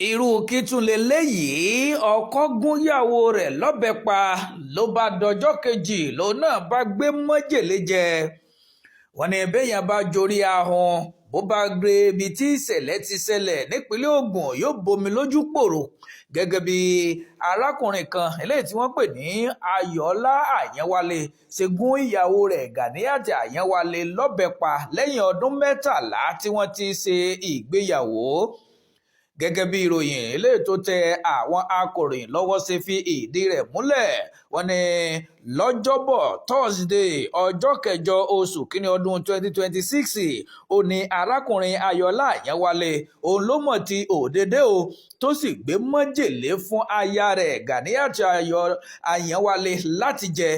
Irú kí tún lélẹ́yìí? Ọkọ gúnyàwó rẹ̀ lọ́bẹ̀ pa ló bá dọjọ́ kejì, lòun náà bá gbé májèlé jẹ. Wọ́n ní béèyàn bá jorí ahun, bó bá gbé ibi tí ìṣẹ̀lẹ̀ ti ṣẹlẹ̀ nípínlẹ̀ Ogun, yóò bomi lójú pòrò, gẹ́gẹ́ bí arákùnrin kan eléyìí tí wọ́n pè ní Ayọ̀ọ́lá Àyànwálé ṣe gún ìyàwó rẹ̀ Ganiyat Àyànwálé lọ́bẹ̀ pa lẹ́yìn ọdún 13 tí wọ́n ti ṣe ìgbéyàwó. Gẹ́gẹ́ bí ìròyìn eléyìí tó tẹ àwọn akọ̀ròyìn lọ́wọ́ ṣe fi ìdí rẹ̀ múlẹ̀, wọ́n ní lọ́jọ́bọ̀ Thursday, ọjọ́ kẹjọ oṣù kínní ọdún 2026, ó ní arákùnrin Ayọ̀ọ́lá Àyànwálé òun ló mọ̀ tí òdédé o, tó sì gbé májèlé fún aya rẹ̀ Ganiyat Àyànwálé láti jẹ.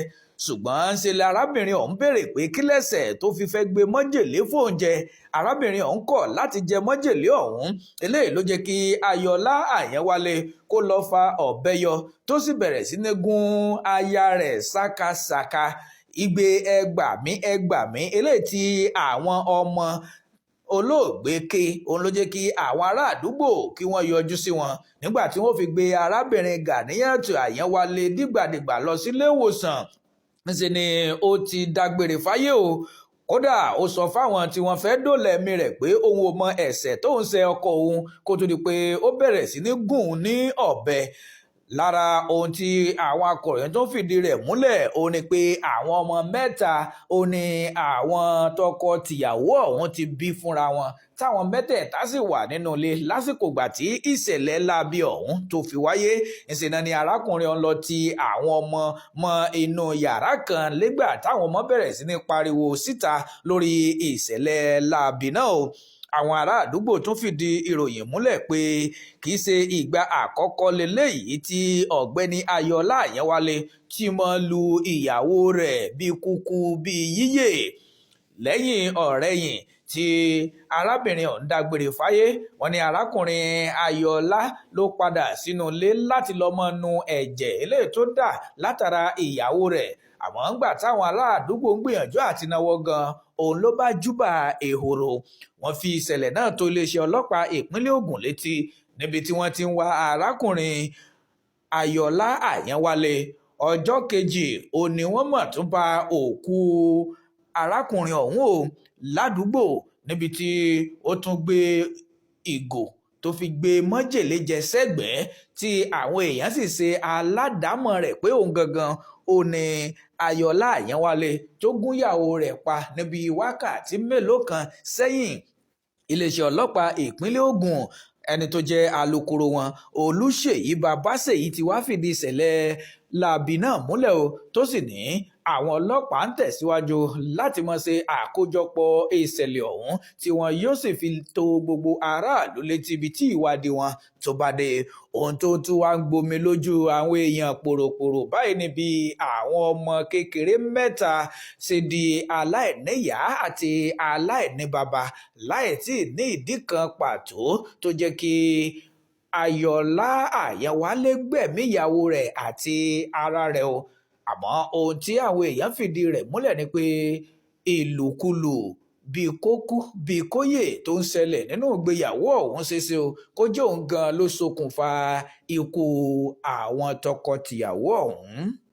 Ṣùgbọ́n ṣe lè arábìnrin ọ̀hún béèrè pé kí lẹ́sẹ̀ tó fi fẹ́ gbé májèlé fóun jẹ. Arábìnrin ọ̀hún kọ̀ láti jẹ májèlé ọ̀hún. Eléyìí ló jẹ́ kí Ayọ̀ọ́lá Àyànwálé kó lọ́ọ́ fa ọ̀bẹ yọ, tó sì bẹ̀rẹ̀ sí ní gún aya rẹ̀ ṣàkàṣàkà. Igbe "Ẹ gbà mí, ẹ gbà mí" eléyìí tí àwọn ọmọ olóògbé ké, òun ló jẹ́ kí àwọn ará àdúgbò kí wọ́n yọjú sí wọn nígbà tí wọ́n fi gbé arábìnrin Ganiyat Àyànwálé dìgbàdìgbà lọ sílé ìwòsàn. Níṣẹ́ ni ó ti dágbére fáyé o. Kódà, ó sọ fáwọn tí wọ́n fẹ́ dóòlà ẹ̀mí rẹ̀ pé òun ò mọ ẹ̀ṣẹ̀ tóun ṣe ọkọ òun kó tó di pé ó bẹ̀rẹ̀ sí ní gún un ní ọ̀bẹ. Lára ohun tí àwọn akọ̀ròyìn tó fìdí rẹ̀ múlẹ̀, ó ní pé àwọn ọmọ mẹ́ta ó ní àwọn tọkọ-tìyàwó ọ̀hún ti bí fúnra wọn, táwọn mẹ́tẹ̀ẹ̀ta sì wà nínú ilé lásìkò ìgbà tí ìṣẹ̀lẹ̀ láabi ọ̀hún tó fi wáyé. Ńṣe náà ni arákùnrin ọ̀hún lọ ti àwọn ọmọ mọ́ inú yàrá kan lẹ́gbà táwọn ọmọ bẹ̀rẹ̀ sí ní pariwo síta lórí ìṣẹ̀lẹ̀ láabi náà o. Àwọn ará àdúgbò tún fìdí ìròyìn múlẹ̀ pé kì í ṣe ìgbà àkọ́kọ́ lélẹ́yìí tí ọ̀gbẹ́ni Ayọ̀ọ́lá Àyànwálé ti máa lu ìyàwó rẹ̀ bíi kúkú bíi yíyè. Lẹ́yìn ọ̀rẹyìn tí arábìnrin ọ̀hún dágbére fáyé, wọ́n ní arákùnrin Ayọ̀ọ́lá ló padà sínú ilé láti lọ́ọ́ máa nu ẹ̀jẹ̀ eléyìí tó dà látara ìyàwó rẹ̀. Àmọ́ ńgbà táwọn ará àdúgbò ń gbìyànjú àti náwó gan, òun ló bá júbà ehoro. Wọ́n fi ìṣẹ̀lẹ̀ náà tó iléeṣẹ́ ọlọ́pàá ìpínlẹ̀ Ògùn létí, níbi tí wọ́n ti ń wá arákùnrin Ayọ̀ọ́lá Àyànwálé. Ọjọ́ kejì ó ní wọ́n mọ̀ tún bá òkú arákùnrin ọ̀hún o ládùúgbò, níbi tí ó tún gbé ìgò tó fi gbé májèlé jẹ sẹ́gbẹ̀ẹ́, tí àwọn èèyàn sì ṣe aládàámọ̀ rẹ̀ pé òun gangan ó ní Ayọ̀ọ́lá Àyànwálé tó gúnyàwó rẹ̀ pa níbi wákàtí mélòó kan sẹ́yìn. Iléeṣẹ́ ọlọ́pàá ìpínlẹ̀ Ògùn, ẹni tó jẹ́ alūkkóró wọn, Olùṣèyí Babáṣèyí, ti wá fìdí ìṣẹ̀lẹ̀ láabi náà múlẹ̀ o, tó sì ní àwọn ọlọ́pàá ń tẹ̀síwájú láti máa ṣe àkójọpọ̀ ìṣẹ̀lẹ̀ ọ̀hún, tí wọn yóò sì fi tó gbogbo aráàlú létí ibi tí ìwádìí wọn tó bá dé. Ohun tó tún wá ń gbomi lójú àwọn èèyàn pòròpòrò báyìí ni bí àwọn ọmọ kékeré mẹ́ta ṣe di aláìníyàá àti aláìníbaba láì tí ì ní ìdí kan pàtó tó jẹ́ kí Ayọ̀ọ́lá Àyànwálé gbẹ̀mí ìyàwó rẹ̀ àti ara rẹ̀ o. Àmọ́ ohun tí àwọn èèyàn fìdí rẹ̀ múlẹ̀ ni pé ìlùkulù bíi kókú bíi kóyè tó ń ṣẹlẹ̀ nínú ìgbéyàwó ọ̀hún ṣeéṣe o kó jẹ́ òun gan-an ló ṣokùnfà ikú àwọn tọkọ-tìyàwó ọ̀hún.